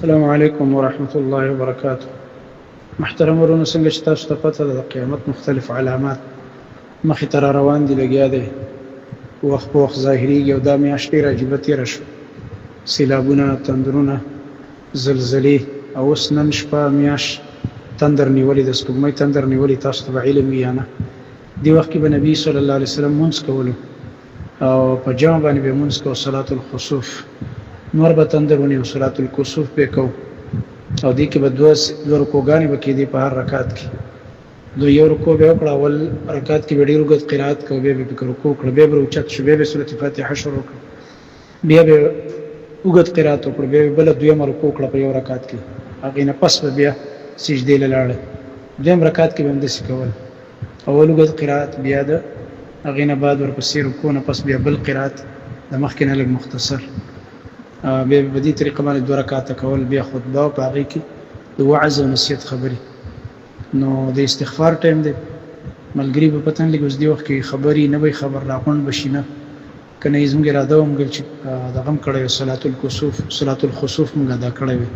السلام علیکم ورحمت الله وبرکاته. محترم ورونو، څنګه چې تاسو ته پته ده، د قیامت مختلف علامات مخې ته را روان دي، لګیا دی وخت په وخت ظاهریږي. او دا میاشت ډېره عجیبه تېره شوه، سیلابونه، تندرونه، زلزلې، او اوس نن شپه میاشت تندر نیولې ده، سپوږمۍ تندر نیولې. تاسو ته به علم وي یا نه، دې وخت کې به نبي صلی الله علیه وسلم مونځ کولو او په جمع باندې به مونځ کو. صلات الخسوف، نور به تندر ونیو، صلات الکسوف به کو، او دې کې به دوه دوه رکوګانې به کېدې په هر رکعت کې. نو یو رکوع به وکړه، اول رکعت کې به ډېر اوږد قرائت کو، بیا به پکې رکوع وکړه، بیا به اوچت شو، بیا به سورت فاتحه شروع کړه، بیا به اوږد قرائت وکړ، بیا به بله دویمه رکوع وکړه په یو رکعت کې، هغې نه پس به بیا سجدې له لاړه. دویم رکعت کې به هم داسې کول، اول اوږد قرائت، بیا د هغې نه بعد ورپسې رکوع نه پس بیا بل قرائت د مخکې نه لږ مختصر، بیا په دې طریقه باندې دوه رکعته کول، بیا خطبه او په هغې کې د وعظ او نصیحت خبرې. نو د استغفار ټایم دی، ملګري به پته نه لګي اوس دې وخت کې خبرې نه وي، خبر راغونډ به شي نه که نه یې زموږ اراده وه، موږ چې دغه هم کړی وي، صلات الکسوف، صلات الخسوف موږ ادا کړی وي.